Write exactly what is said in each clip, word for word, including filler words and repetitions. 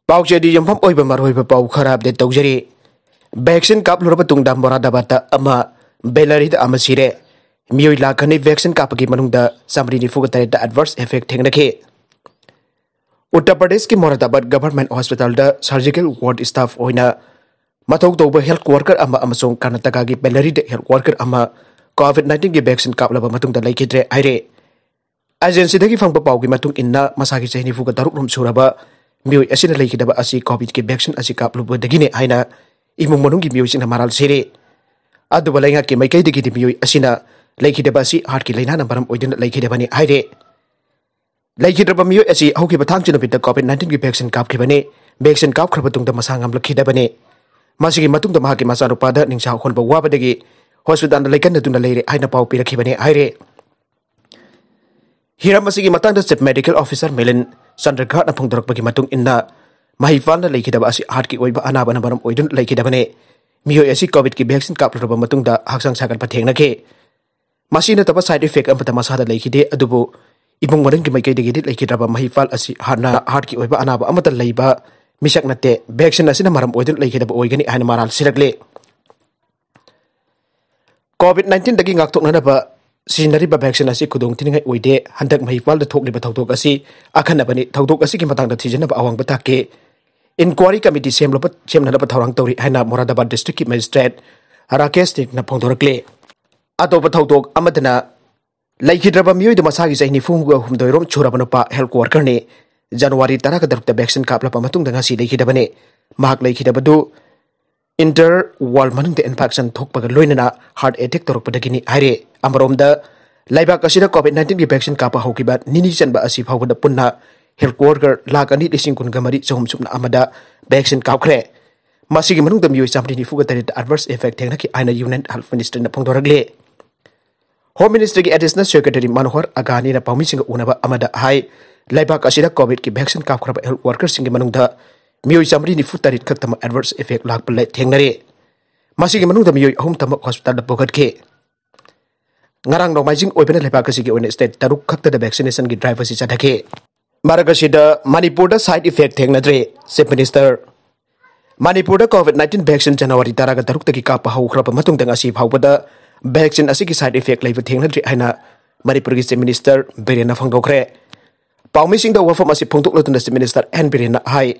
ꯄꯥꯎꯆꯦꯗꯤ ꯌꯨꯝꯐꯝ ꯑꯣꯏꯕ ꯃꯔꯨꯑꯣꯏꯕ ꯄꯥꯎ ꯈꯔ ꯑꯞꯗꯦꯠ ꯇꯧꯖꯔꯤ꯫ ꯚꯦꯛꯁꯤꯟ ꯀꯥꯞꯂꯨꯔꯕ ꯇꯨꯡꯗ ꯃꯣꯔꯥꯗꯥꯕꯥꯗꯇ ꯑꯃ, ꯕꯦꯂꯔꯤꯗ ꯑꯃ ꯁꯤꯔꯦ꯫ ꯃꯤꯑꯣꯏ ꯂꯥꯈ ꯑꯅꯤ ꯚꯦꯛꯁꯤꯟ ꯀꯥꯞꯄꯒꯤ ꯃꯅꯨꯡꯗ ꯆꯥꯃꯔꯤ ꯅꯤꯐꯨꯒ ꯇꯔꯦꯠꯇ ꯑꯦꯗꯚꯔꯁ ꯏꯐꯦꯛ ꯊꯦꯡꯅꯈꯤ꯫ ꯎꯠꯇꯔ ꯄ꯭ꯔꯗꯦꯁꯀꯤ ꯃꯣꯔꯥꯗꯥꯕꯥꯗ ꯒꯚꯔꯟꯃꯦꯟꯠ ꯍꯣꯁꯄꯤꯇꯥꯜꯗ ꯁꯔꯖꯤꯀꯦꯜ ꯋꯥꯔꯗ ꯁ꯭ꯇꯥꯐ ꯑꯣꯏꯅ ꯃꯊꯧ ꯇꯧꯕ ꯍꯦꯜꯊ ꯋꯥꯔꯀꯔ ꯑꯃ ꯑꯃꯁꯨꯡ ꯀꯔꯅꯥꯇꯀꯥꯒꯤ ꯕꯦꯂꯔꯤꯗ ꯍꯦꯜꯊ ꯋꯥꯔꯀꯔ ꯑꯃ ꯀꯣꯚꯤꯗ ꯅꯥꯏꯟꯇꯤꯟꯒꯤ ꯚꯦꯛꯁꯤꯟ ꯀꯥꯞꯂꯕ ꯃꯇꯨꯡꯗ ꯂꯩꯈꯤꯗ꯭ꯔꯦ ꯍꯥꯏꯔꯦ꯫ ꯑꯦꯖꯦꯟꯁꯤꯗꯒꯤ ꯐꯪꯕ ꯄꯥꯎꯒꯤ ꯃꯇꯨꯡ ꯏꯟꯅ, ꯃꯁꯥꯒꯤ ꯆꯍꯤ ꯅꯤꯐꯨꯒ ꯇꯔꯨꯛ ꯂꯣꯝ ꯁꯨꯔꯕ ꯃꯤꯑꯣꯏ ꯑꯁꯤꯅ ꯂꯩꯈꯤꯗꯕ ꯑꯁꯤ ꯀꯣꯚꯤꯗꯀꯤ ꯚꯦꯛꯁꯤꯟ ꯑꯁꯤ ꯀꯥꯞꯂꯨꯕꯗꯒꯤꯅꯦ ꯍꯥꯏꯅ ꯏꯃꯨꯡ ꯃꯅꯨꯡꯒꯤ ꯃꯤꯑꯣꯏꯁꯤꯡꯅ ꯃꯔꯥꯜ ꯁꯤꯔꯦ꯫ ꯑꯗꯨꯕꯨ ꯂꯩꯉꯥꯛꯀꯤ ꯃꯥꯏꯀꯩꯗꯒꯤꯗꯤ ꯃꯤꯑꯣꯏ ꯑꯁꯤꯅ ꯂꯩꯈꯤꯗꯕ ꯑꯁꯤ ꯍꯥꯔꯠꯀꯤ ꯂꯥꯏꯅꯥꯅ ꯃꯔꯝ ꯑꯣꯏꯗꯨꯅ ꯂꯩꯈꯤꯗꯕꯅꯤ ꯍꯥꯏꯔꯦ꯫ ꯂꯩꯈꯤꯗ꯭ꯔꯕ ꯃꯤꯑꯣꯏ ꯑꯁꯤ ꯍꯧꯈꯤꯕ ꯊꯥꯡꯖ ꯅꯨꯃꯤꯠꯇ ꯀꯣꯚꯤꯗ ꯅꯥꯏꯟꯇꯤꯟꯒꯤ ꯚꯦꯛꯁꯤꯟ ꯀꯥꯞꯈꯤꯕꯅꯤ꯫ ꯚꯦꯛꯁꯤꯟ ꯀꯥꯞꯈ꯭ꯔꯕ ꯇꯨꯡꯗ ꯃꯁꯥ ꯉꯝꯂꯛꯈꯤꯗꯕꯅꯤ꯫ ꯃꯁꯤꯒꯤ ꯃꯇꯨꯡꯗ ꯃꯍꯥꯛꯀꯤ ꯃꯆꯥꯅꯨꯄꯥꯗ ꯅꯤꯡꯁꯥ ꯍꯣꯟꯕ ꯋꯥꯕꯗꯒꯤ ꯍꯣꯁꯄꯤꯇꯥꯜꯗ ꯂꯩꯀꯟꯅꯗꯨꯅ ꯂꯩꯔꯦ ꯍꯥꯏꯅ ꯄꯥꯎ ꯄꯤꯔꯛꯈꯤꯕꯅꯤ ꯍꯥꯏꯔꯦ꯫ ꯍꯤꯔꯝ ꯑꯁꯤꯒꯤ ꯃꯇꯥꯡꯗ ꯆꯤꯐ ꯃꯦꯗꯤꯀꯦꯜ ꯑꯣꯐꯤꯁꯥꯔ ꯃꯤꯂꯤꯟ ꯆꯟꯗ꯭ꯔꯘꯥꯠꯅ ꯐꯣꯡꯗꯣꯔꯛꯄꯒꯤ ꯃꯇꯨꯡ ꯏꯟꯅ, ꯃꯍꯩꯄꯥꯜꯅ ꯂꯩꯈꯤꯗꯕ ꯑꯁꯤ ꯍꯥꯔꯠꯀꯤ ꯑꯣꯏꯕ ꯑꯅꯥꯕꯅ ꯃꯔꯝ ꯑꯣꯏꯗꯨꯅ ꯂꯩꯈꯤꯗꯕꯅꯤ꯫ ꯃꯤꯑꯣꯏ ꯑꯁꯤ ꯀꯣꯚꯤꯗꯀꯤ ꯚꯦꯛꯁꯤꯟ ꯀꯥꯞꯂꯨꯔꯕ ꯃꯇꯨꯡꯗ ꯍꯛꯆꯥꯡ ꯁꯥꯒꯠꯄ ꯊꯦꯡꯅꯈꯤ꯫ ꯃꯁꯤ ꯅꯠꯇꯕ ꯁꯥꯏꯗ ꯏꯐꯦꯛ ꯑꯃꯠꯇ ꯃꯁꯥꯗ ꯂꯩꯈꯤꯗꯦ, ꯑꯗꯨꯕꯨ ꯏꯃꯨꯡ ꯃꯅꯨꯡꯒꯤ ꯃꯥꯏꯀꯩꯗꯒꯤꯗꯤ ꯂꯩꯈꯤꯗ꯭ꯔꯕ ꯃꯍꯩꯄꯥꯜ ꯑꯁꯤ ꯍꯥꯟꯅ ꯍꯥꯔꯠꯀꯤ ꯑꯣꯏꯕ ꯑꯅꯥꯕ ꯑꯃꯠꯇ ꯂꯩꯕ ꯃꯤꯁꯛ ꯅꯠꯇꯦ, ꯚꯦꯛꯁꯤꯟ ꯑꯁꯤꯅ ꯃꯔꯝ ꯑꯣꯏꯗꯨꯅ ꯂꯩꯈꯤꯗꯕ ꯑꯣꯏꯒꯅꯤ ꯍꯥꯏꯅ ꯃꯔꯥꯜ ꯁꯤꯔꯛꯂꯤ꯫ ꯀꯣꯚꯤꯗ ꯅꯥꯏꯟꯇꯤꯟꯗꯒꯤ ꯉꯥꯛꯊꯣꯛꯅꯅꯕ ꯁꯤꯖꯤꯟꯅꯔꯤꯕ ꯚꯦꯛꯁꯤꯟ ꯑꯁꯤ ꯈꯨꯗꯣꯡ ꯊꯤꯅꯤꯡꯉꯥꯏ ꯑꯣꯏꯗꯦ꯫ ꯍꯟꯗꯛ ꯃꯍꯩꯄꯥꯜꯗ ꯊꯣꯛꯂꯤꯕ ꯊꯧꯗꯣꯛ ꯑꯁꯤ ꯑꯈꯟꯅꯕꯅꯤ꯫ ꯊꯧꯗꯣꯛ ꯑꯁꯤꯒꯤ ꯃꯇꯥꯡꯗ ꯊꯤꯖꯤꯟꯅꯕ ꯑꯋꯥꯡꯕ ꯊꯥꯛꯀꯤ ꯏꯟꯀ꯭ꯋꯥꯔꯤ ꯀꯃꯤꯇꯤ ꯁꯦꯝꯂꯕ, ꯁꯦꯝꯅꯅꯕ ꯊꯧꯔꯥꯡ ꯇꯧꯔꯤ ꯍꯥꯏꯅ ꯃꯣꯔꯥꯗꯥꯕꯥꯗ ꯗꯤꯁꯇ꯭ꯔꯤꯛꯀꯤ ꯃꯦꯖꯤꯁꯇ꯭ꯔꯦꯠ ꯔꯥꯀꯦꯁ ꯇꯤꯛꯅ ꯐꯣꯡꯗꯣꯔꯛꯂꯤ꯫ ꯑꯇꯣꯞꯄ ꯊꯧꯗꯣꯛ ꯑꯃꯗꯅ, ꯂꯩꯈꯤꯗ꯭ꯔꯕ ꯃꯤꯑꯣꯏꯗ ꯃꯁꯥꯒꯤ ꯆꯍꯤ ꯅꯤꯐꯨꯒ ꯍꯨꯝꯗꯣꯏ ꯔꯣꯝ ꯁꯨꯔꯕ ꯅꯨꯄꯥ ꯍꯦꯜꯊ ꯋꯥꯔꯀꯔꯅꯤ꯫ ꯖꯅꯋꯥꯔꯤ ꯇꯔꯥꯒ ꯇꯔꯨꯛꯇ ꯚꯦꯛꯁꯤꯟ ꯀꯥꯞꯂꯕ ꯃꯇꯨꯡꯗ ꯉꯁꯤ ꯂꯩꯈꯤꯗꯕꯅꯤ꯫ ꯃꯍꯥꯛ ꯂꯩꯈꯤꯗꯕꯗꯨ ꯏꯟꯇꯔ ꯋꯥꯜ ꯃꯅꯨꯡꯗ ꯏꯟꯐꯦꯛꯁꯟ ꯊꯣꯛꯄꯒ ꯂꯣꯏꯅꯅ ꯍꯥꯔꯠ ꯑꯦꯇꯦꯛ ꯇꯧꯔꯛꯄꯗꯒꯤꯅꯤ ꯍꯥꯏꯔꯦ꯫ ꯑꯃꯔꯣꯝꯗ, ꯂꯩꯕꯥꯛ ꯑꯁꯤꯗ ꯀꯣꯚꯤꯗ ꯅꯥꯏꯟꯇꯤꯟꯒꯤ ꯚꯦꯛꯁꯤꯟ ꯀꯥꯞꯄ ꯍꯧꯈꯤꯕ ꯅꯤꯅꯤ ꯆꯟꯕ ꯑꯁꯤ ꯐꯥꯎꯕꯗ ꯄꯨꯟꯅ ꯍꯦꯜꯊ ꯋꯥꯔꯀꯔ ꯂꯥꯈ ꯑꯅꯤ ꯂꯤꯁꯤꯡ ꯀꯨꯟꯒ ꯃꯔꯤ ꯆꯍꯨꯝ ꯁꯨꯞꯅ ꯑꯃꯗ ꯚꯦꯛꯁꯤꯟ ꯀꯥꯞꯈ꯭ꯔꯦ꯫ ꯃꯁꯤꯒꯤ ꯃꯅꯨꯡꯗ ꯃꯤꯑꯣꯏ ꯆꯥꯃꯔꯤ ꯅꯤꯐꯨꯒ ꯇꯔꯦꯠꯇ ꯑꯦꯗꯚꯔꯁ ꯏꯐꯦꯛ ꯊꯦꯡꯅꯈꯤ ꯍꯥꯏꯅ ꯌꯨꯅꯤꯌꯟ ꯍꯦꯜꯊ ꯃꯤꯅꯤꯁꯇꯔꯅ ꯐꯣꯡꯗꯣꯔꯛꯂꯤ꯫ ꯍꯣꯝ ꯃꯤꯅꯤꯁꯇ꯭ꯔꯤꯒꯤ ꯑꯦꯗꯤꯁꯅꯦꯜ ꯁꯦꯀ꯭ꯔꯦꯇꯔꯤ ꯃꯅꯣꯍꯔ ꯑꯒꯥꯅꯤꯅ ꯄꯥꯎꯃꯤꯁꯤꯡꯒ ꯎꯅꯕ ꯑꯃꯗ ꯍꯥꯏ, ꯂꯩꯕꯥꯛ ꯑꯁꯤꯗ ꯀꯣꯚꯤꯗꯀꯤ ꯚꯦꯛꯁꯤꯟ ꯀꯥꯞꯈ꯭ꯔꯕ ꯍꯦꯜꯊ ꯋꯥꯔꯀꯔꯁꯤꯡꯒꯤ ꯃꯅꯨꯡꯗ ꯃꯤꯑꯣꯏ ꯆꯥꯃꯔꯤ ꯅꯤꯐꯨ ꯇꯔꯦꯠ ꯈꯛꯇꯃꯛ ꯑꯦꯗꯚꯔꯁ ꯏꯐꯦꯛ ꯂꯥꯛꯄ ꯂꯩ-, ꯊꯦꯡꯅꯔꯦ꯫ ꯃꯁꯤꯒꯤ ꯃꯅꯨꯡꯗ ꯃꯤꯑꯣꯏ ꯑꯍꯨꯝ ꯊꯃꯛ ꯍꯣꯁꯄꯤꯇꯥꯜꯗ ꯄꯨꯈꯠꯈꯤ꯫ ꯉꯔꯥꯡ ꯅꯣꯡꯃꯥꯏꯖꯤꯡ ꯑꯣꯏꯕꯅ ꯂꯩꯕꯥꯛ ꯑꯁꯤꯒꯤ ꯑꯣꯏꯅ ꯁ꯭ꯇꯦꯠ ꯇꯔꯨꯛ ꯈꯛꯇꯗ ꯚꯦꯛꯁꯤꯅꯦꯁꯟꯒꯤ ꯗ꯭ꯔꯥꯏꯚ ꯑꯁꯤ ꯆꯠꯊꯈꯤ꯫ ꯃꯔꯛ ꯑꯁꯤꯗ ꯃꯅꯤꯄꯨꯔꯗ side effect ꯊꯦꯡꯅꯗ꯭ꯔꯦ꯫ Chief Minister, ꯃꯅꯤꯄꯨꯔꯗ COVID nineteen vaccine January ꯇꯔꯥꯒ ꯇꯔꯨꯛꯇꯒꯤ ꯀꯥꯞꯄ ꯍꯧꯈ꯭ꯔꯕ ꯃꯇꯨꯡꯗ ꯉꯁꯤ ꯐꯥꯎꯕꯗ vaccine ꯑꯁꯤꯒꯤ side effect ꯂꯩꯕ ꯊꯦꯡꯅꯗ꯭ꯔꯤ ꯍꯥꯏꯅ ꯃꯅꯤꯄꯨꯔꯒꯤ Chief Minister ꯕꯤꯔꯦꯟꯅ ꯐꯣꯡꯗꯣꯛꯈ꯭ꯔꯦ꯫ ꯄꯥꯎꯃꯤꯁꯤꯡꯗ ꯋꯥꯐꯝ ꯑꯁꯤ ꯐꯣꯡꯗꯣꯛꯂꯗꯨꯅ Chief Minister ꯑꯦꯟ ꯕꯤꯔꯦꯟꯅ ꯍꯥꯏ,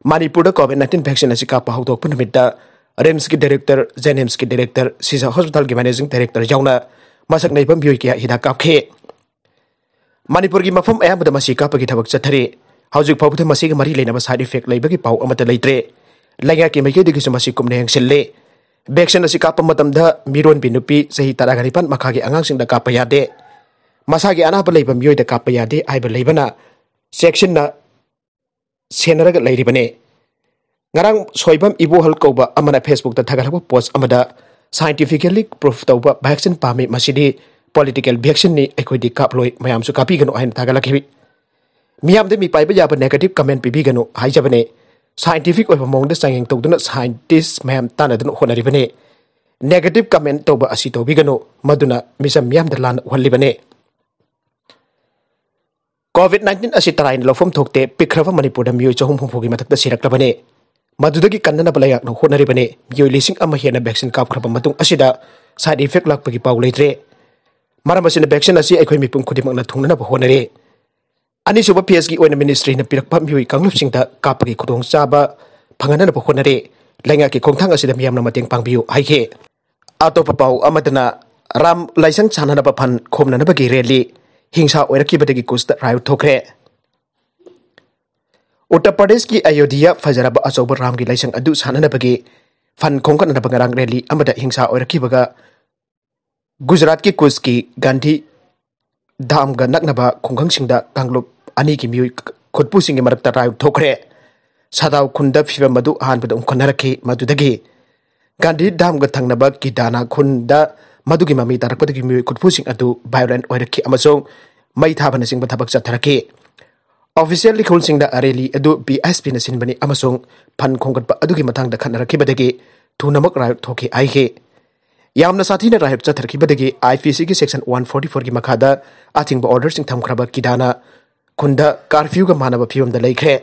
ꯃꯅꯤꯄꯨꯔꯗ COVID nineteen vaccine ꯑꯁꯤ ꯀꯥꯞꯄ ꯍꯧꯗꯣꯛꯄ ꯅꯨꯃꯤꯠꯇ ꯔꯤꯝꯁꯀꯤ director, ꯖꯦꯅꯤꯝꯁꯀꯤ director, ꯁꯤꯖ hospitalꯒꯤ managing director ꯌꯥꯎꯅ ꯃꯁꯛ ꯅꯥꯏꯕ ꯃꯤꯑꯣꯏ ꯀꯌꯥ ꯍꯤꯗꯥꯛ ꯀꯥꯞꯈꯤ꯫ ꯃꯅꯤꯄꯨꯔꯒꯤ ꯃꯐꯝ ꯑꯌꯥꯝꯕꯗ ꯃꯁꯤ ꯀꯥꯞꯄꯒꯤ ꯊꯕꯛ ꯆꯠꯊꯔꯤ꯫ ꯍꯧꯖꯤꯛ ꯐꯥꯎꯕꯗ ꯃꯁꯤꯒ ꯃꯔꯤ ꯂꯩꯅꯕ side effect ꯂꯩꯕꯒꯤ ꯄꯥꯎ ꯑꯃꯠꯇ ꯂꯩꯇ꯭ꯔꯦ꯫ ꯂꯩꯉꯥꯛꯀꯤ ꯃꯥꯏꯀꯩꯗꯒꯤꯁꯨ ꯃꯁꯤ ꯀꯨꯞꯅ ꯌꯦꯡꯁꯤꯜꯂꯤ꯫ Vaccine ꯑꯁꯤ ꯀꯥꯞꯄ ꯃꯇꯝꯗ ꯃꯤꯔꯣꯟꯕꯤ ꯅꯨꯄꯤ ꯆꯍꯤ ꯇꯔꯥꯒ ꯅꯤꯄꯥꯟ ꯃꯈꯥꯒꯤ ꯑꯉꯥꯡꯁꯤꯡꯗ ꯀꯥꯞꯄ ꯌꯥꯗꯦ꯫ ꯃꯁꯥꯒꯤ ꯑꯅꯥꯕ ꯂꯩꯕ ꯃꯤꯑꯣꯏꯗ ꯀꯥꯞꯄ ꯌꯥꯗꯦ ꯍꯥꯏꯕ ꯂꯩꯕꯅ ꯆꯦꯛꯁꯤꯟꯅ ꯁꯦꯟꯅꯔꯒ ꯂꯩꯔꯤꯕꯅꯤ꯫ ꯉꯔꯥꯡ ꯁꯣꯏꯕꯝ ꯏꯕꯣꯍꯜ ꯀꯧꯕ ꯑꯃꯅ Facebookꯇ ꯊꯥꯒꯠꯂꯛꯄ post ꯑꯃꯗ scientifically proof ꯇꯧꯕ vaccine ꯄꯥꯝꯃꯤ, ꯃꯁꯤꯗꯤ political vaccineꯅꯤ, ꯑꯩꯈꯣꯏꯗꯤ ꯀꯥꯞꯂꯣꯏ, ꯃꯌꯥꯝꯁꯨ ꯀꯥꯞꯄꯤꯒꯅꯨ ꯍꯥꯏꯅ ꯊꯥꯒꯠꯂꯛꯈꯤ꯫ ꯃꯤꯌꯥꯝꯗ ꯃꯤꯄꯥꯏꯕ ꯌꯥꯕ negative comment ꯄꯤꯕꯤꯒꯅꯨ ꯍꯥꯏꯖꯕꯅꯦ꯫ Scientific ꯑꯣꯏꯕ ꯃꯑꯣꯡꯗ ꯆꯥꯡꯌꯦꯡ ꯇꯧꯗꯨꯅ scientist ꯃꯌꯥꯝ ꯇꯥꯟꯅꯗꯨꯅ ꯍꯣꯠꯅꯔꯤꯕꯅꯤ꯫ Negative comment ꯇꯧꯕ ꯑꯁꯤ ꯇꯧꯕꯤꯒꯅꯨ, ꯃꯗꯨꯅ ꯃꯤꯆꯝ ꯃꯤꯌꯥꯝꯗ ꯂꯥꯟꯅ ꯎꯍꯜꯂꯤꯕꯅꯤ꯫ COVID nineteen ꯑꯁꯤ ꯇꯔꯥꯏꯅ ꯂꯧꯐꯝ ꯊꯣꯛꯇꯦ, ꯄꯤꯛꯈ꯭ꯔꯕ ꯃꯅꯤꯄꯨꯔꯗ ꯃꯤꯑꯣꯏ ꯆꯍꯨꯝ ꯍꯨꯝꯐꯨꯒꯤ ꯃꯊꯛꯇ ꯁꯤꯔꯛꯂꯕꯅꯤ꯫ ꯃꯗꯨꯗꯒꯤ ꯀꯟꯅꯅꯕ ꯂꯩꯉꯥꯛꯅ ꯍꯣꯠꯅꯔꯤꯕꯅꯤ꯫ ꯃꯤꯑꯣꯏ ꯂꯤꯁꯤꯡ ꯑꯃ ꯍꯦꯟꯅ vaccine ꯀꯥꯞꯈ꯭ꯔꯕ ꯃꯇꯨꯡ ꯑꯁꯤꯗ side effect ꯂꯥꯛꯄꯒꯤ ꯄꯥꯎ ꯂꯩꯇ꯭ꯔꯦ꯫ ꯃꯔꯝ ꯑꯁꯤꯅ vaccine ꯑꯁꯤ ꯑꯩꯈꯣꯏ ꯃꯤꯄꯨꯝ ꯈꯨꯗꯤꯡꯃꯛꯅ ꯊꯨꯡꯅꯅꯕ ꯍꯣꯠꯅꯔꯤ꯫ ꯑꯅꯤꯁꯨꯕ phaseꯀꯤ ꯑꯣꯏꯅ ministryꯅ ꯄꯤꯔꯛꯄ ꯃꯤꯑꯣꯏ ꯀꯥꯡꯂꯨꯞꯁꯤꯡꯗ ꯀꯥꯞꯄꯒꯤ ꯈꯨꯗꯣꯡꯆꯥꯕ ꯐꯪꯍꯟꯅꯕ ꯍꯣꯠꯅꯔꯤ꯫ ꯂꯩꯉꯥꯛꯀꯤ ꯈꯣꯡꯊꯥꯡ ꯑꯁꯤꯗ ꯃꯤꯌꯥꯝꯅ ꯃꯇꯦꯡ ꯄꯥꯡꯕꯤꯌꯨ ꯍꯥꯏꯈꯤ꯫ ꯑꯇꯣꯞꯄ ꯄꯥꯎ ꯑꯃꯗꯅ, ꯔꯥꯝ ꯂꯥꯏꯁꯪ ꯁꯥꯟꯅꯅꯕ fund ꯈꯣꯝꯅꯅꯕꯒꯤ rally, ꯍꯤꯡꯁꯥ ꯑꯣꯏꯔꯛꯈꯤꯕꯗꯒꯤ ꯀꯨꯆꯇ riot ꯊꯣꯛꯈ꯭ꯔꯦ꯫ ꯎꯠꯇꯔ ꯄ꯭ꯔꯗꯦꯁꯀꯤ ꯑꯌꯣꯙ꯭ꯌꯥ ꯐꯖꯔꯕ ꯑꯆꯧꯕ ꯔꯥꯝꯒꯤ ꯂꯥꯏꯁꯪ ꯑꯗꯨ ꯁꯥꯟꯅꯅꯕꯒꯤ fund ꯈꯣꯝꯒꯠꯅꯅꯕ ꯉꯔꯥꯡ rally ꯑꯃꯗ ꯍꯤꯡꯁꯥ ꯑꯣꯏꯔꯛꯈꯤꯕꯒ ꯒꯨꯖꯔꯥꯠꯀꯤ ꯀꯨꯆꯀꯤ ꯒꯥꯟꯙꯤ ꯙꯥꯝꯒ ꯅꯛꯅꯕ ꯈꯨꯡꯒꯪꯁꯤꯡꯗ ꯀꯥꯡꯂꯨꯞ ꯑꯅꯤꯒꯤ ꯃꯤꯑꯣꯏ ꯈꯨꯠꯄꯨꯁꯤꯡꯒꯤ ꯃꯔꯛꯇ riot ꯊꯣꯛꯈ꯭ꯔꯦ꯫ ꯁꯥꯗꯥꯎ ꯈꯨꯟꯗ ꯐꯤꯚꯝ ꯑꯗꯨ ꯑꯍꯥꯟꯕꯗ ꯎꯝꯈꯠꯅꯔꯛꯈꯤ꯫ ꯃꯗꯨꯗꯒꯤ ꯒꯥꯟꯙꯤ ꯙꯥꯝꯒ ꯊꯪꯅꯕ ꯀꯤꯗꯥꯅꯥ ꯈꯨꯟꯗ ꯃꯗꯨꯒꯤ ꯃꯃꯤ ꯇꯥꯔꯛꯄꯗꯒꯤ ꯃꯤꯑꯣꯏ ꯈꯨꯠꯄꯨꯁꯤꯡ ꯑꯗꯨ violent ꯑꯣꯏꯔꯛꯈꯤ ꯑꯃꯁꯨꯡ ꯃꯩ ꯊꯥꯕꯅꯆꯤꯡꯕ ꯊꯕꯛ ꯆꯠꯊꯔꯛꯈꯤ꯫ Official ꯏꯈꯨꯜꯁꯤꯡꯗ rally ꯑꯗꯨ ꯚꯤ ꯑꯦꯁ ꯄꯤꯅ ꯁꯤꯟꯕꯅꯤ ꯑꯃꯁꯨꯡ fund ꯈꯣꯝꯒꯠꯄ ꯑꯗꯨꯒꯤ ꯃꯇꯥꯡꯗ ꯈꯟꯅꯔꯛꯈꯤꯕꯗꯒꯤ ꯊꯨꯅꯃꯛ riot ꯊꯣꯛꯈꯤ ꯍꯥꯏꯈꯤ꯫ ꯌꯥꯝꯅ ꯁꯥꯊꯤꯅ riot ꯆꯠꯊꯔꯛꯈꯤꯕꯗꯒꯤ ꯑꯥꯏ ꯄꯤ ꯁꯤꯒꯤ section one forty fourꯒꯤ ꯃꯈꯥꯗ ꯑꯊꯤꯡꯕ orderꯁꯤꯡ ꯊꯝꯈ꯭ꯔꯕ ꯀꯤꯗꯥꯅꯥ ꯈꯨꯟꯗ ꯀꯥꯔꯐ꯭ꯌꯨꯒ ꯃꯥꯟꯅꯕ ꯐꯤꯕꯝꯗ ꯂꯩꯈ꯭ꯔꯦ꯫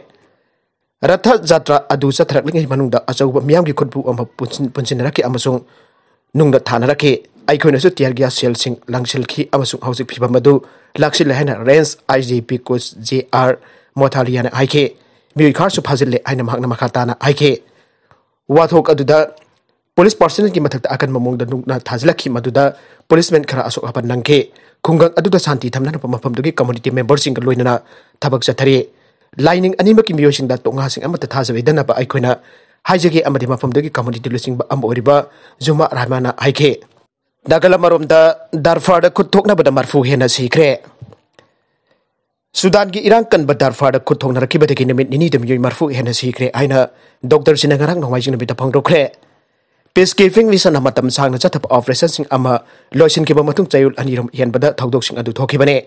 ꯔꯊ ꯖꯥꯇ꯭ꯔꯥ ꯑꯗꯨ ꯆꯠꯊꯔꯛꯂꯤꯉꯩ ꯃꯅꯨꯡꯗ ꯑꯆꯧꯕ ꯃꯤꯌꯥꯝꯒꯤ ꯈꯨꯠꯄꯨ ꯑꯃ ꯄꯨꯟꯁꯤꯟ-, ꯄꯨꯟꯁꯤꯟꯅꯔꯛꯈꯤ ꯑꯃꯁꯨꯡ ꯅꯨꯡꯗ ꯊꯥꯅꯔꯛꯈꯤ꯫ ꯑꯩꯈꯣꯏꯅꯁꯨ tear gas shellꯁꯤꯡ ꯂꯪꯁꯤꯜꯈꯤ ꯑꯃꯁꯨꯡ ꯍꯧꯖꯤꯛ ꯐꯤꯕꯝ ꯑꯗꯨ ꯂꯥꯛꯁꯤꯜꯂꯦ ꯍꯥꯏꯅ Range I G P Coach J R Mothaliaꯅ ꯍꯥꯏꯈꯤ꯫ ꯃꯤꯑꯣꯏ ꯈꯔꯁꯨ ꯐꯥꯖꯤꯜꯂꯦ ꯍꯥꯏꯅ ꯃꯍꯥꯛꯅ ꯃꯈꯥ ꯇꯥꯅ ꯍꯥꯏꯈꯤ꯫ ꯋꯥꯊꯣꯛ ꯑꯗꯨꯗ police personnelꯒꯤ ꯃꯊꯛꯇ ꯑꯀꯟꯕ ꯃꯑꯣꯡꯗ ꯅꯨꯡꯅ ꯊꯥꯖꯤꯜꯂꯛꯈꯤ, ꯃꯗꯨꯗ policemen ꯈꯔ ꯑꯁꯣꯛ ꯑꯄꯟ ꯅꯪꯈꯤ꯫ ꯈꯨꯡꯒꯪ ꯑꯗꯨꯗ ꯁꯥꯟꯇꯤ ꯊꯝꯅꯅꯕ ꯃꯐꯝꯗꯨꯒꯤ community memberꯁꯤꯡꯒ ꯂꯣꯏꯅꯅ ꯊꯕꯛ ꯆꯠꯊꯔꯤ꯫ ꯂꯥꯏꯅꯤꯡ ꯑꯅꯤꯃꯛꯀꯤ ꯃꯤꯑꯣꯏꯁꯤꯡꯗ ꯇꯣꯉꯥꯁꯤꯡ ꯑꯃꯠꯇ ꯊꯥꯖꯕꯤꯗꯅꯕ ꯑꯩꯈꯣꯏꯅ ꯍꯥꯏꯖꯒꯦ ꯑꯃꯗꯤ ꯃꯐꯝꯗꯨꯒꯤ community ꯂꯨꯆꯤꯡꯕ ꯑꯃ ꯑꯣꯏꯔꯤꯕ ꯖꯨꯃꯥ ꯔꯍꯃꯥꯟꯅ ꯍꯥꯏꯈꯤ꯫ ꯅꯥꯒꯥꯂꯦꯟ ꯑꯃꯔꯣꯝꯗ ꯗꯥꯔꯐꯥꯔꯗ ꯈꯨꯠ ꯊꯣꯛꯅꯕꯗ ꯃꯔꯐꯨ ꯍꯦꯟꯅ ꯁꯤꯈ꯭ꯔꯦ꯫ ꯁꯨꯗꯥꯟꯒꯤ ꯏꯔꯥꯡ ꯀꯟꯕ ꯗꯥꯔꯐꯥꯔꯗ ꯈꯨꯠ ꯊꯣꯛꯅꯔꯛꯈꯤꯕꯗꯒꯤ ꯅꯨꯃꯤꯠ ꯅꯤꯅꯤꯗ ꯃꯤꯑꯣꯏ ꯃꯔꯐꯨ ꯍꯦꯟꯅ ꯁꯤꯈ꯭ꯔꯦ ꯍꯥꯏꯅ ꯗꯣꯛꯇꯔꯁꯤꯡꯅ ꯉꯔꯥꯡ ꯅꯣꯡꯃꯥꯏꯖꯤꯡ ꯅꯨꯃꯤꯠꯇ ꯐꯣꯡꯗꯣꯛꯈ꯭ꯔꯦ꯫ Peacekeeping missionꯅ ꯃꯇꯝ ꯁꯥꯡꯅ ꯆꯠꯊꯕ operationꯁꯤꯡ ꯑꯃ ꯂꯣꯏꯁꯤꯟꯈꯤꯕ ꯃꯇꯨꯡ ꯆꯌꯣꯜ ꯑꯅꯤꯔꯣꯝ ꯍꯦꯟꯕꯗ ꯊꯧꯗꯣꯛꯁꯤꯡ ꯑꯗꯨ ꯊꯣꯛꯈꯤꯕꯅꯤ꯫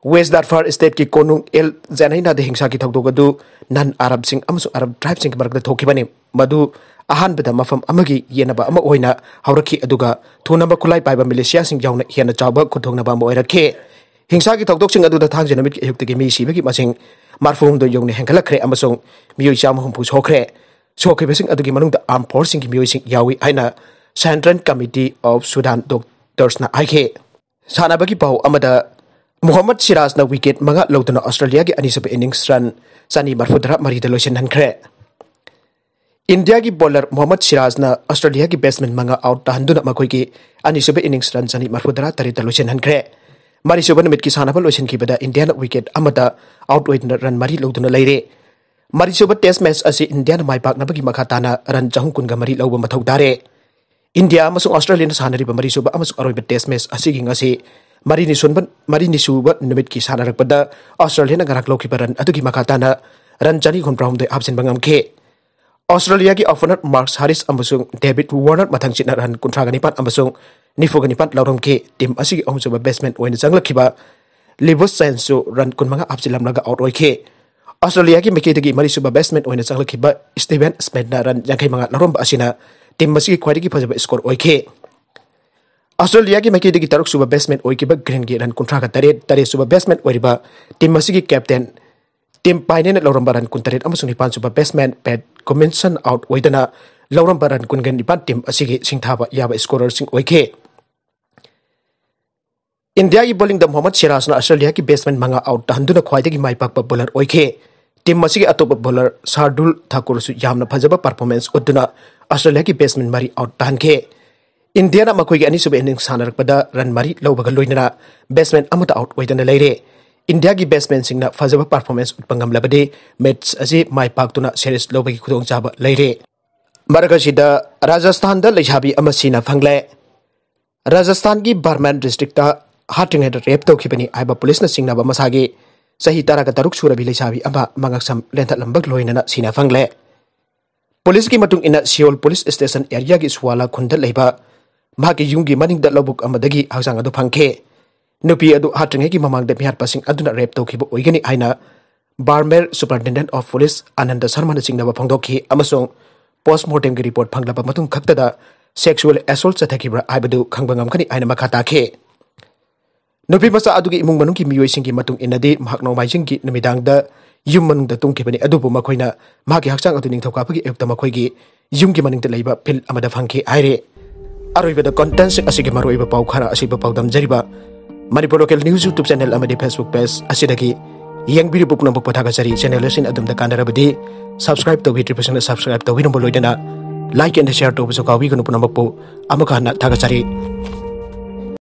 West ꯗꯥꯔꯐꯥꯔ stateꯀꯤ ꯀꯣꯅꯨꯡ ꯑꯦꯜ ꯖꯅꯩꯅꯥꯗ ꯍꯤꯡꯁꯥꯒꯤ ꯊꯧꯗꯣꯛ ꯑꯗꯨ non-Arabꯁꯤꯡ ꯑꯃꯁꯨꯡ Arab tribeꯁꯤꯡꯒꯤ ꯃꯔꯛꯇ ꯊꯣꯛꯈꯤꯕꯅꯤ꯫ ꯃꯗꯨ ꯑꯍꯥꯟꯕꯗ ꯃꯐꯝ ꯑꯃꯒꯤ ꯌꯦꯟꯅꯕ ꯑꯃ ꯑꯣꯏꯅ ꯍꯧꯔꯛꯈꯤ, ꯑꯗꯨꯒ ꯊꯨꯅꯕ ꯈꯨꯠꯂꯥꯏ ꯄꯥꯏꯕ militiaꯁꯤꯡ ꯌꯥꯎꯅ ꯍꯦꯟꯅ ꯆꯥꯎꯕ ꯈꯨꯠꯊꯣꯛꯅꯕ ꯑꯃ ꯑꯣꯏꯔꯛꯈꯤ꯫ ꯍꯤꯡꯁꯥꯒꯤ ꯊꯧꯗꯣꯛꯁꯤꯡ ꯑꯗꯨꯗ ꯊꯥꯡꯖ ꯅꯨꯃꯤꯠꯀꯤ ꯑꯌꯨꯛꯇꯒꯤ ꯃꯤ ꯁꯤꯕꯒꯤ ꯃꯁꯤꯡ ꯃꯔꯐꯨ ꯍꯨꯝꯗꯣꯏ ꯌꯧꯅ ꯍꯦꯟꯒꯠꯂꯛꯈ꯭ꯔꯦ ꯑꯃꯁꯨꯡ ꯃꯤꯑꯣꯏ ꯆꯥꯝꯃ ꯍꯨꯝꯐꯨ ꯁꯣꯛꯈ꯭ꯔꯦ꯫ ꯁꯣꯛꯈꯤꯕꯁꯤꯡ ꯑꯗꯨꯒꯤ ꯃꯅꯨꯡꯗ armed forceꯁꯤꯡꯒꯤ ꯃꯤꯑꯣꯏꯁꯤꯡ ꯌꯥꯎꯏ ꯍꯥꯏꯅ Central Committee of Sudan Doctorsꯅ ꯍꯥꯏꯈꯤ꯫ ꯁꯥꯟꯅꯕꯒꯤ ꯄꯥꯎ ꯑꯃꯗ, ꯃꯣꯍꯝꯃꯗ ꯁꯤꯔꯥꯖꯅ wicket ꯃꯉꯥ ꯂꯧꯗꯨꯅ ꯑꯣꯁꯇ꯭ꯔꯦꯂꯤꯌꯥꯒꯤ ꯑꯅꯤꯁꯨꯕ innings run ꯆꯅꯤ ꯃꯔꯐꯨꯇꯔꯥ ꯃꯔꯤꯗ ꯂꯣꯏꯁꯤꯟꯍꯟꯈ꯭ꯔꯦ꯫ ꯏꯟꯗꯤꯌꯥꯒꯤ bowler ꯃꯣꯍꯝꯃꯗ ꯁꯤꯔꯥꯖꯅ ꯑꯣꯁꯇ꯭ꯔꯦꯂꯤꯌꯥꯒꯤ batsman ꯃꯉꯥ out ꯇꯥꯍꯟꯗꯨꯅ ꯃꯈꯣꯏꯒꯤ ꯑꯅꯤꯁꯨꯕ innings run ꯆꯅꯤ ꯃꯔꯐꯨꯇꯔꯥ ꯇꯔꯦꯠꯇ ꯂꯣꯏꯁꯤꯟꯍꯟꯈ꯭ꯔꯦ꯫ ꯃꯔꯤꯁꯨꯕ ꯅꯨꯃꯤꯠꯀꯤ ꯁꯥꯟꯅꯕ ꯂꯣꯏꯁꯤꯟꯈꯤꯕꯗ ꯏꯟꯗꯤꯌꯥꯅ wicket ꯑꯃꯗ out ꯑꯣꯏꯗꯨꯅ run ꯃꯔꯤ ꯂꯧꯗꯨꯅ ꯂꯩꯔꯦ꯫ ꯃꯔꯤꯁꯨꯕ test match ꯑꯁꯤ ꯏꯟꯗꯤꯌꯥꯅ ꯃꯥꯏ ꯄꯥꯛꯅꯕꯒꯤ ꯃꯈꯥ ꯇꯥꯅ run ꯆꯍꯨꯝ ꯀꯨꯟꯒ ꯃꯔꯤ ꯂꯧꯕ ꯃꯊꯧ ꯇꯥꯔꯦ꯫ ꯏꯟꯗꯤꯌꯥ ꯑꯃꯁꯨꯡ ꯑꯣꯁꯇ꯭ꯔꯦꯂꯤꯌꯥꯅ ꯁꯥꯟꯅꯔꯤꯕ ꯃꯔꯤꯁꯨꯕ ꯑꯃꯁꯨꯡ ꯑꯔꯣꯏꯕ test match ꯑꯁꯤꯒꯤ ꯉꯁꯤ ꯃꯔꯤꯅꯤ ꯁꯨꯟꯕ-, ꯃꯔꯤꯅꯤ ꯁꯨꯕ ꯅꯨꯃꯤꯠꯀꯤ ꯁꯥꯟꯅꯔꯛꯄꯗ ꯑꯣꯁꯇ꯭ꯔꯦꯂꯤꯌꯥꯅ ꯉꯔꯥꯡ ꯂꯧꯈꯤꯕ run ꯑꯗꯨꯒꯤ ꯃꯈꯥ ꯇꯥꯅ run ꯆꯅꯤ ꯍꯨꯝꯐꯨꯇꯔꯥ ꯍꯨꯝꯗꯣꯏ ꯍꯥꯞꯆꯤꯟꯕ ꯉꯝꯈꯤ꯫ ꯑꯣꯁꯇ꯭ꯔꯦꯂꯤꯌꯥꯒꯤ opener Mark Harris ꯑꯃꯁꯨꯡ David Warner ꯃꯊꯪꯁꯤꯠꯅ run ꯀꯨꯟꯊ꯭ꯔꯥꯒ ꯅꯤꯄꯥꯟ ꯑꯃꯁꯨꯡ ꯅꯤꯐꯨꯒ ꯅꯤꯄꯥꯟ ꯂꯧꯔꯝꯈꯤ꯫ Team ꯑꯁꯤꯒꯤ ꯑꯍꯨꯝꯁꯨꯕ batsman ꯑꯣꯏꯅ ꯆꯪꯂꯛꯈꯤꯕ ꯂꯤꯕꯨꯁ ꯆꯦꯟꯁꯨ run ꯀꯨꯟꯃꯉꯥ ꯍꯥꯞꯆꯤꯜꯂꯝꯂꯒ out ꯑꯣꯏꯈꯤ꯫ ꯑꯣꯁꯇ꯭ꯔꯦꯂꯤꯌꯥꯒꯤ ꯃꯥꯏꯀꯩꯗꯒꯤ ꯃꯔꯤꯁꯨꯕ batsman ꯑꯣꯏꯅ ꯆꯪꯂꯛꯈꯤꯕ Steven Smithꯅ run ꯌꯥꯡꯈꯩ ꯃꯉꯥ ꯂꯧꯔꯝꯕ ꯑꯁꯤꯅ team ꯑꯁꯤꯒꯤ ꯈ꯭ꯋꯥꯏꯗꯒꯤ ꯐꯖꯕ score ꯑꯣꯏꯈꯤ꯫ ꯑꯁꯇ꯭ꯔꯦꯂꯤꯌꯥꯒꯤ ꯃꯥꯏꯀꯩꯗꯒꯤ ꯇꯔꯨꯛ ꯁꯨꯕ ꯕꯦꯠꯁꯃꯦꯟ ꯑꯣꯏꯈꯤꯕ ꯒ꯭ꯔꯤꯟꯒꯤ ꯔꯟ ꯀꯨꯟꯊ꯭ꯔꯥꯒ ꯇꯔꯦꯠ, ꯇꯔꯦꯠ ꯁꯨꯕ ꯕꯦꯠꯁꯃꯦꯟ ꯑꯣꯏꯔꯤꯕ ꯇꯤꯝ ꯑꯁꯤꯒꯤ ꯀꯦꯞꯇꯦꯟ ꯇꯤꯝ ꯄꯥꯏꯅꯦꯅ ꯂꯧꯔꯝꯕ ꯔꯟ ꯀꯨꯟꯇꯔꯦꯠ ꯑꯃꯁꯨꯡ ꯅꯤꯄꯥꯟ ꯁꯨꯕ ꯕꯦꯠꯁꯃꯦꯟ ꯄꯦꯠ ꯀꯨꯃꯤꯟꯁꯟ ꯑꯥꯎꯠ ꯑꯣꯏꯗꯅ ꯂꯧꯔꯝꯕ ꯔꯟ ꯀꯨꯟꯒ ꯅꯤꯄꯥꯟ ꯇꯤꯝ ꯑꯁꯤꯒꯤ ꯁꯤꯡꯊꯥꯕ ꯌꯥꯕ ꯁ꯭ꯀꯣꯔꯔꯁꯤꯡ ꯑꯣꯏꯈꯤ꯫ ꯏꯟꯗꯤꯌꯥꯒꯤ ꯕꯣꯂꯤꯡꯗ ꯃꯣꯍꯝꯃꯗ ꯁꯤꯔꯥꯖꯅ ꯑꯁꯇ꯭ꯔꯦꯂꯤꯌꯥꯒꯤ ꯕꯦꯠꯁꯃꯦꯟ ꯃꯉꯥ ꯑꯥꯎꯠ ꯇꯥꯍꯟꯗꯨꯅ ꯈ꯭ꯋꯥꯏꯗꯒꯤ ꯃꯥꯏ ꯄꯥꯛꯄ ꯕꯣꯂꯔ ꯑꯣꯏꯈꯤ꯫ ꯇꯤꯝ ꯑꯁꯤꯒꯤ ꯑꯇꯣꯞꯄ ꯕꯣꯂꯔ ꯁꯥꯔꯗꯨꯜ ꯊꯥꯀꯨꯔꯁꯨ ꯌꯥꯝꯅ ꯐꯖꯕ ꯄꯔꯐꯣꯔꯃꯦꯟꯁ ꯎꯠꯇꯨꯅ ꯑꯁꯇ꯭ꯔꯦꯂꯤꯌꯥꯒꯤ ꯕꯦꯠꯁꯃꯦꯟ ꯃꯔꯤ ꯑꯥꯎꯠ ꯇꯥꯍꯟꯈꯤ꯫ ꯏꯟꯗꯤꯌꯥꯅ ꯃꯈꯣꯏꯒꯤ ꯑꯅꯤꯁꯨꯕ ꯏꯅꯤꯡꯁ ꯁꯥꯟꯅꯔꯛꯄꯗ ꯔꯟ ꯃꯔꯤ ꯂꯧꯕꯒ ꯂꯣꯏꯅꯅ ꯕꯦꯠꯁꯃꯦꯟ ꯑꯃꯠꯇ ꯑꯥꯎꯠ ꯑꯣꯏꯗꯅ ꯂꯩꯔꯦ꯫ ꯏꯟꯗꯤꯌꯥꯒꯤ ꯕꯦꯠꯁꯃꯦꯟꯁꯤꯡꯅ ꯐꯖꯕ ꯄꯔꯐꯣꯔꯃꯦꯟꯁ ꯎꯠꯄ ꯉꯝꯂꯕꯗꯤ ꯃꯦꯠꯆ ꯑꯁꯤ ꯃꯥꯏ ꯄꯥꯛꯇꯨꯅ ꯁꯦꯔꯤꯁ ꯂꯧꯕꯒꯤ ꯈꯨꯗꯣꯡꯆꯥꯕ ꯂꯩꯔꯦ꯫ ꯃꯔꯛ ꯑꯁꯤꯗ ꯔꯥꯖꯁꯊꯥꯟꯗ ꯂꯩꯁꯥꯕꯤ ꯑꯃ ꯁꯤꯅ ꯐꯪꯂꯦ꯫ ꯔꯥꯖꯁꯊꯥꯟꯒꯤ ꯕꯔꯃꯟ ꯗꯤꯁꯇ꯭ꯔꯤꯛꯇ ꯍꯥꯠꯇ꯭ꯔꯤꯉꯩꯗ ꯔꯦꯞ ꯇꯧꯈꯤꯕꯅꯤ ꯍꯥꯏꯕ ꯄꯨꯂꯤꯁꯅ ꯆꯤꯡꯅꯕ ꯃꯁꯥꯒꯤ ꯆꯍꯤ ꯇꯔꯥꯒ ꯇꯔꯨꯛ ꯁꯨꯔꯕꯤ ꯂꯩꯁꯥꯕꯤ ꯑꯃ ꯃꯉꯛꯁꯝ ꯂꯦꯟꯊꯠꯂꯝꯕꯒ ꯂꯣꯏꯅꯅ ꯁꯤꯅ ꯐꯪꯂꯦ꯫ ꯄꯨꯂꯤꯁꯀꯤ ꯃꯇꯨꯡ ꯏꯟꯅ ꯁꯤꯑꯣꯜ ꯄꯨꯂꯤꯁ ꯁ꯭ꯇꯦꯁꯟ ꯑꯦꯔꯤꯌꯥꯒꯤ ꯁꯨꯋꯥꯂꯥ ꯈꯨꯟꯗ ꯂꯩꯕ ꯃꯍꯥꯛꯀꯤ ꯌꯨꯝꯒꯤ ꯃꯅꯤꯡꯗ ꯂꯧꯕꯨꯛ ꯑꯃꯗꯒꯤ ꯍꯛꯆꯥꯡ ꯑꯗꯨ ꯐꯪꯈꯤ꯫ ꯅꯨꯄꯤ ꯑꯗꯨ ꯍꯥꯠꯇ꯭ꯔꯤꯉꯩꯒꯤ ꯃꯃꯥꯡꯗ ꯃꯤꯍꯥꯠꯄꯁꯤꯡ ꯑꯗꯨꯅ ꯔꯦꯞ ꯇꯧꯈꯤꯕ ꯑꯣꯏꯒꯅꯤ ꯍꯥꯏꯅ ꯕꯥꯔꯃꯦꯔ ꯁꯨꯄꯔꯤꯟꯇꯦꯟꯗꯦꯟꯠ ꯑꯣꯐ ꯄꯨꯂꯤꯁ ꯑꯅꯟꯗ ꯁꯔꯃꯅ ꯆꯤꯡꯅꯕ ꯐꯣꯡꯗꯣꯛꯈꯤ ꯑꯃꯁꯨꯡ ꯄꯣꯁ꯭ꯠꯃꯣꯔꯇꯦꯝꯒꯤ ꯔꯤꯄꯣꯔꯠ ꯐꯪꯂꯕ ꯃꯇꯨꯡ ꯈꯛꯇꯗ ꯁꯦꯛꯁꯨꯑꯦꯜ ꯑꯦꯁꯣꯜꯠ ꯆꯠꯊꯈꯤꯕ꯭ꯔꯥ ꯍꯥꯏꯕꯗꯨ ꯈꯪꯕ ꯉꯝꯒꯅꯤ ꯍꯥꯏꯅ ꯃꯈꯥ ꯇꯥꯈꯤ꯫ ꯅꯨꯄꯤ ꯃꯆꯥ ꯑꯗꯨꯒꯤ ꯏꯃꯨꯡ ꯃꯅꯨꯡꯒꯤ ꯃꯤꯑꯣꯏꯁꯤꯡꯒꯤ ꯃꯇꯨꯡ ꯏꯟꯅꯗꯤ ꯃꯍꯥꯛ ꯅꯣꯡꯃꯥꯏꯖꯤꯡꯒꯤ ꯅꯨꯃꯤꯗꯥꯡꯗ ꯌꯨꯝ ꯃꯅꯨꯡꯗ ꯇꯨꯝꯈꯤꯕꯅꯤ, ꯑꯗꯨꯕꯨ ꯃꯈꯣꯏꯅ ꯃꯍꯥꯛꯀꯤ ꯍꯛꯆꯥꯡ ꯑꯗꯨ ꯅꯤꯡꯊꯧꯀꯥꯕꯒꯤ ꯑꯌꯨꯛꯇ ꯃꯈꯣꯏꯒꯤ ꯌꯨꯝꯒꯤ ꯃꯅꯤꯡꯗ ꯂꯩꯕ ꯐꯤꯜꯗ ꯑꯃꯗ ꯐꯪꯈꯤ ꯍꯥꯏꯔꯤ꯫ ꯑꯔꯣꯏꯕꯗ ꯀꯣꯟꯇꯦꯟꯠꯁꯤꯡ ꯑꯁꯤꯒꯤ ꯃꯔꯨꯑꯣꯏꯕ ꯄꯥꯎ ꯈꯔ ꯑꯁꯤꯕꯨ ꯄꯥꯎꯗꯝꯖꯔꯤꯕ Manipur local news YouTube channel ꯑꯃꯗꯤ ꯐꯦꯁꯕꯨꯛ ꯄꯦꯖ ꯑꯁꯤꯗꯒꯤ ꯌꯦꯡꯕꯤꯔꯤꯕ ꯄꯨꯝꯅꯃꯛꯄꯨ ꯊꯥꯒꯠꯆꯔꯤ꯫ ꯆꯦꯅꯦꯜ ꯑꯁꯤꯅ ꯑꯗꯣꯝꯗ ꯀꯥꯟꯅꯔꯕꯗꯤ ꯁꯕꯁꯀ꯭ꯔꯥꯏꯕ ꯇꯧꯕꯤꯗ꯭ꯔꯤꯕꯁꯤꯡꯅ ꯁꯕꯁꯀ꯭ꯔꯥꯏꯕ ꯇꯧꯕꯤꯔꯝꯕ ꯂꯣꯏꯅꯅ ꯂꯥꯏꯛ ꯑꯦꯟ ꯁꯤꯌꯔ ꯇꯧꯕꯁꯨ ꯀꯥꯎꯕꯤꯒꯅꯨ꯫ ꯄꯨꯝꯅꯃꯛꯄꯨ ꯑꯃꯨꯛꯀ ꯍꯟꯅ ꯊꯥꯒꯠꯆꯔꯤ꯫